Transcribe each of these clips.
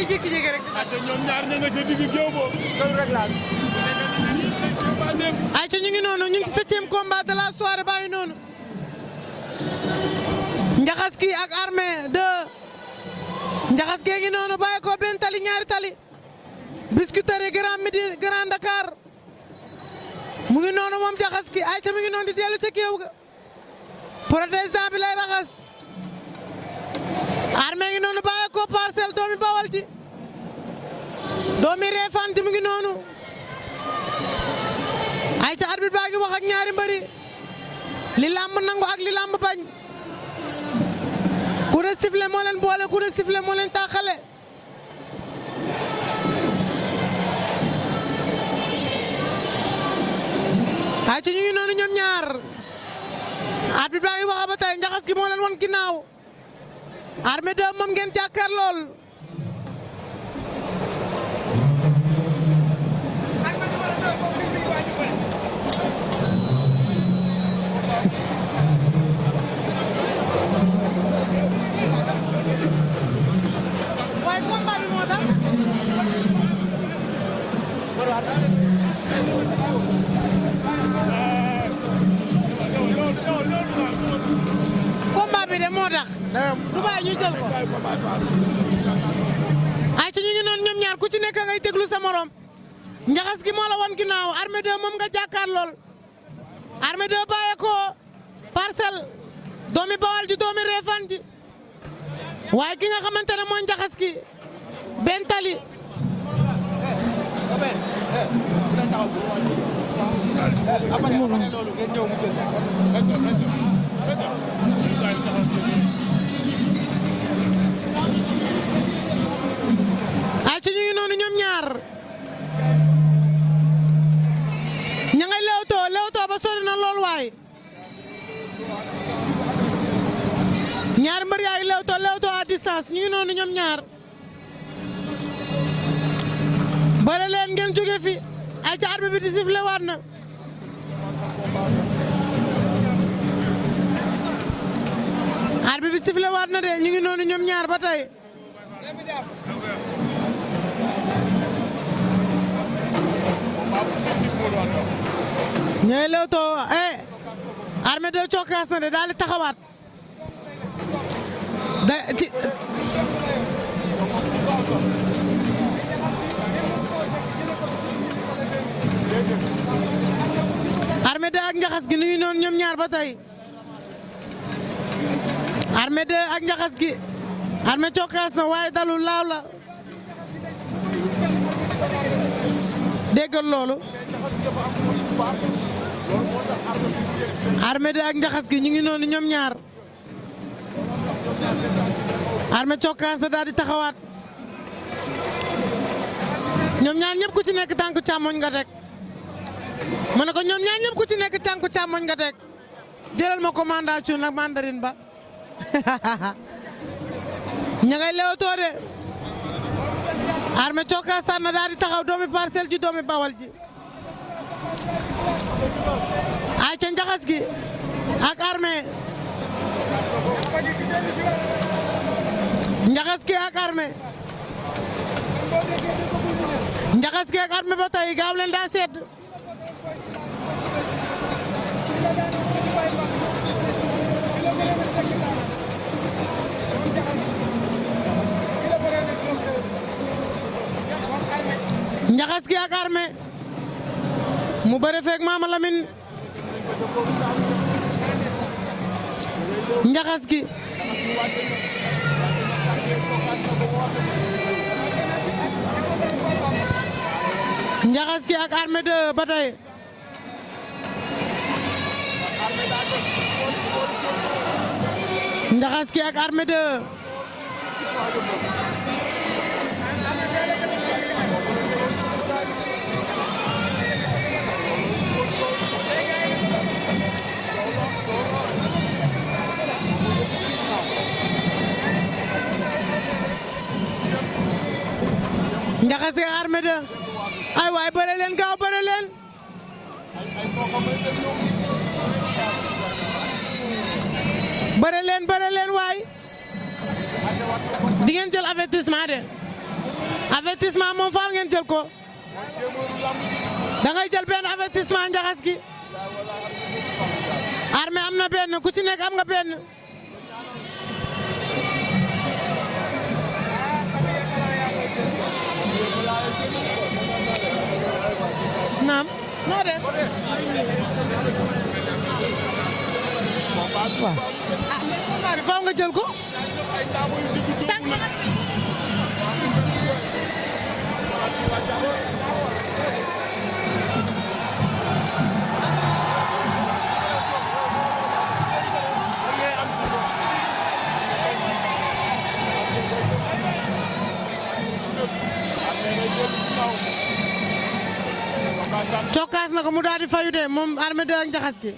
day jékki-jékki rek. ñoom ñaar ña nga ca digg géew bo. loolu rek laa. ayca ñu ngi noonu ñu ngi ci 7e combat de la soirée baa ngi noonu. Njaxaski ak Armé 2. Njaxaski ngi noonu bàyyi ko benn tali ñaari tali. Biscuiterie Grand Midi Grand Dakar. mu ngi noonu moom Njaxaski ayca mi ngi noonu di dellu ca géew ga. protestant bi lay raxas. Armé ngi noonu bàyyi ko Parcelles doomi Bawal ji. doomi Réfane ji mu ngi noonu. ayca arbitre baa ngi wax ak ñaari mbëri. li làmb nangu ak li làmb bañ. coup de sifflet moo leen boole coup de sifflet moo leen tàqale. ayca ñu ngi noonu ñoom ñaar. arbitre baa ngi wax ba tey Njaxaski moo leen won ginnaaw. Armé 2 moom ngeen jàkkaar lool. waaye combat bi moo tax. combat bi de moo tax. du bàyyi ñu jël ko. ay ci ñu ngi noonu ñoom ñaar ku ci nekk ngay déglu sa morom. Njaxaski moo la won ginnaaw Armé 2 moom nga jàkkaar lool. Armé 2 bàyyee ko Parcelles doomi Bawal ji doomi Réfane ji. waaye ki nga xamante ne mooy Njaxaski benn tali. ay ci ñu ngi noonu ñoom ñaar ña ngay lewtoo ba sori na lool waay ñaar mbër yaa ngi lewtoo à distance ñu ngi noonu ñoom ñaar bare leen ngeen jóge fi ay ca arbitre bi di sifflé waat na arbitre bi sifflé waat na de ñu ngi noonu ñoom ñaar ba tey ñooy lewtoo Armé 2 cokkaas na de daal di taxawaat da ci Armé 2 ak Njaxaski ñu ngi noonu ñoom ñaar ba tey Armé 2 ak Njaxaski Armé cokkaas na waaye dalul laaw la déggal loolu Armé 2 ak Njaxaski ñu ngi noonu ñoom ñaar Armé cokkaas na daal di taxawaat ñoom ñaar ñëpp ku ci nekk tànku càmmoñ nga teg ma ne ko ñoom ñaar ñëpp ku ci nekk tànku càmmoñ nga teg jëlal ma commandant Thioune nag mandarine ba ña ngay lewtoo de Armé cokkaas na daal di taxaw doomi Parcelles ji doomi Bawal ji ay ca Njaxaski ak Armé Njaxaski ak Armé Njaxaski ak Armé ba tey gaaw leen daa sedd Njaxaski ak Armé mu bëre feek Mama Lamine Njaxaski Njaxaski ak Armé 2 ba tey Njaxaski ak Armé 2 Njaxaski ak Armé 2 ay waay bëre leen gaaw bëre leen bëre leen waay di ngeen jël avertissement de avertissement moom faaw ngeen jël ko da ngay jël benn avertissement njaxas gi Armé am na benn ku ci nekk am nga benn naam noo def waaw ah faaw nga jël ko cokkaas na ko mu daal di fayu de moom Armé 2 ak njaxas gi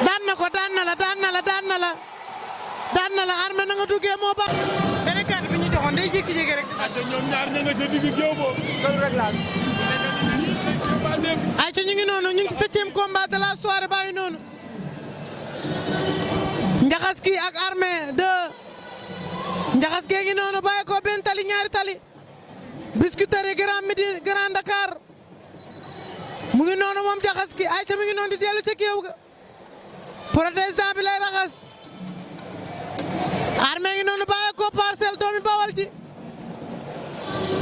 daan na ko daan na la Armé na nga duggee moo baax beneen kàddu bi ñu joxoon day jékki-jékki rek ñoom ñaar ña nga ca digg géew ba ayca ñu ngi noonu ñu ngi ci 7e combat de la soirée baa ngi noonu njaxas gi ak Armé 2 njaxas gee ngi noonu bàyyi ko benn tali ñaari tali Biscuiterie Grand Médine Grand Dakar mu ngi noonu moom njaxas gi ayca mi ngi noonu di dellu ca géew ga protestant bi lay raxas Armé ngi noonu bàyyi ko Parcelles doomi Bawal ji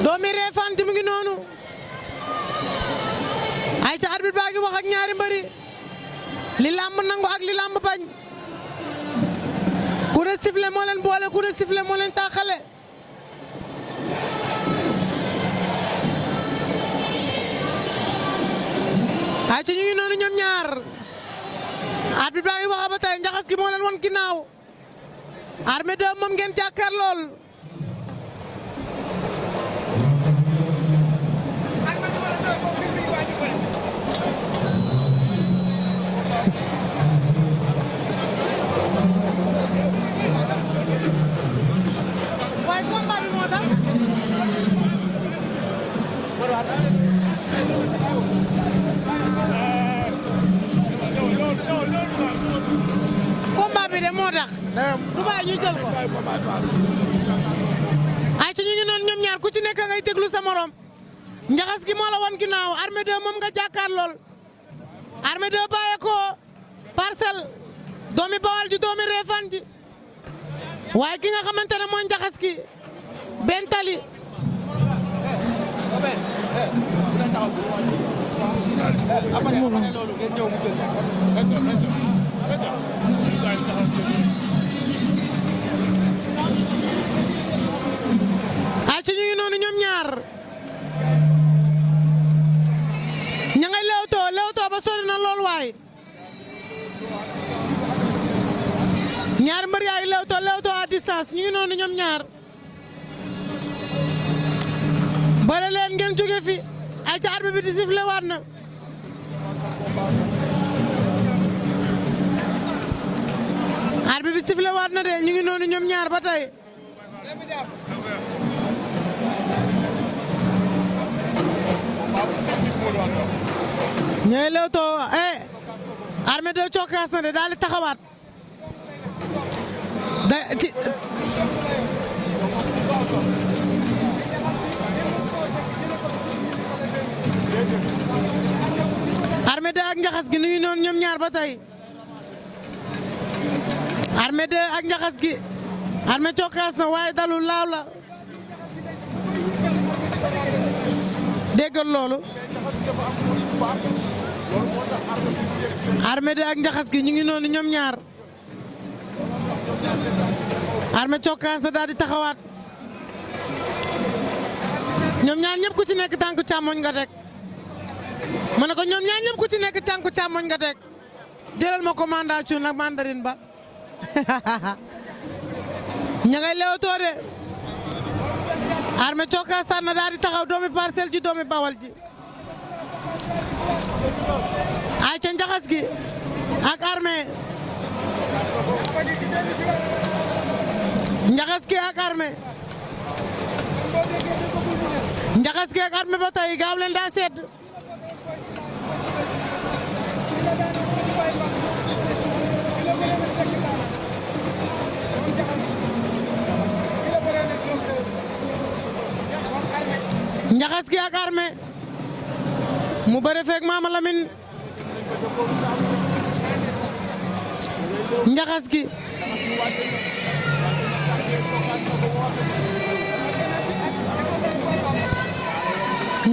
doomi Refane ji mu ngi noonu ayca arbitre baa ngi wax ak ñaari mbëri li làmb nangu ak li làmb bañ ku ne sifflet moo leen boole ku ne sifflet moo leen tàqale ayca ñu ngi noonu ñoom ñaar arbitre baa ngi wax ba tey njaxas gi moo leen won ginnaaw Armé 2 moom ngeen jàkkaar lool waaye combat bi moo tax combat bi de moo tax du bàyyi ñu jël ko ay ci ñu ngi noonu ñoom ñaar ku ci nekk ngay déglu sa morom njaxas gi moo la won ginnaaw Armé 2 moom nga jàkkaar lool Armé 2 bàyyee ko Parcelles doomi Bawal ji doomi Refane ji waaye ki nga xamante ne mooy njaxas gi benn tali ay ci ñu ngi noonu ñoom ñaar ña ngay lewtoo ba sori na lool waay ñaar mbër yaa ngi lewtoo à distance ñu ngi noonu ñoom ñaar bëre leen ngeen jóge fi ay ca arbitre bi di sifflé waat na arbitre bi sifflé waat na de ñu ngi noonu ñoom ñaar ba tey ñooy lewtoo Armé 2 cokkaas na de daal di taxawaat Armé 2 ak njaxas gi nu ngi noonu ñoom ñaar ba tey Armé 2 ak njaxas gi Armé cokkaas na waaye dalul laaw la déggal loolu Armé 2 ak njaxas gi ñu ngi noonu ñoom ñaar Armé cokkaas na daal di taxawaat ñoom ñaar ñëpp ku ci nekk tànku càmmoñ nga teg ma ne ko ñoom ñaar ñëpp ku ci nekk tànku càmmoñ nga teg jëlal ma commandant Thioune ak mandarine ba ña ngay lewtoo de Armé cokkaas na daal di taxaw doomi Parcelles ji doomi Bawal ji ay ca njaxas gi ak Armé njaxas gi ak Armé njaxas gi ak Armé ba tey gaaw leen daa sedd Njaxas gi ak Armé mu bëre fekk Mama Lamine Njaxas gi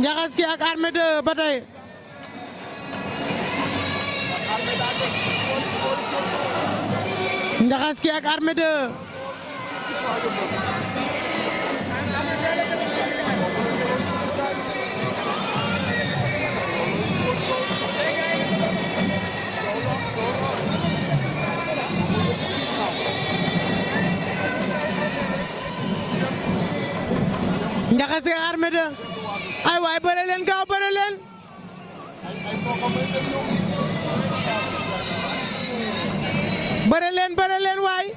Njaxas gi ak Armé 2 ba tey Njaxas gi ak Armé 2 Njaxas gi ak Armé 2 ay waay bëre leen gaaw bëre leen bëre leen waay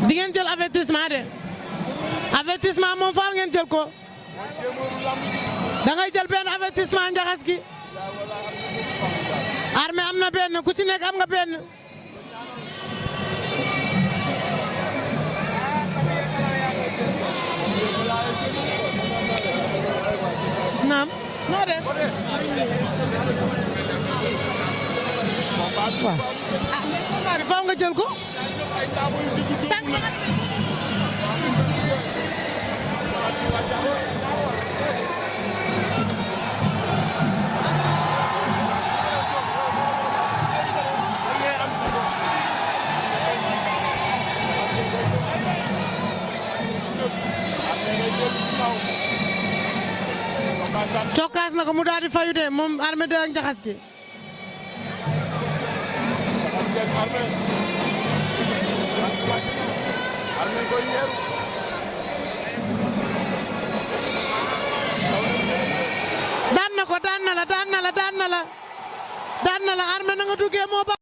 di ngeen jël avertissement de avertissement moom faaw ngeen jël ko da ngay jël benn avertissement Njaxas gi Armé am na benn ku ci nekk am nga benn naam noo def waaw ah faaw nga jël ko sànq cokkaas na ko mu daal di fayu de moom Armé 2 ak Njaxas gi daan na ko daan na la Armé na nga duggee moo ba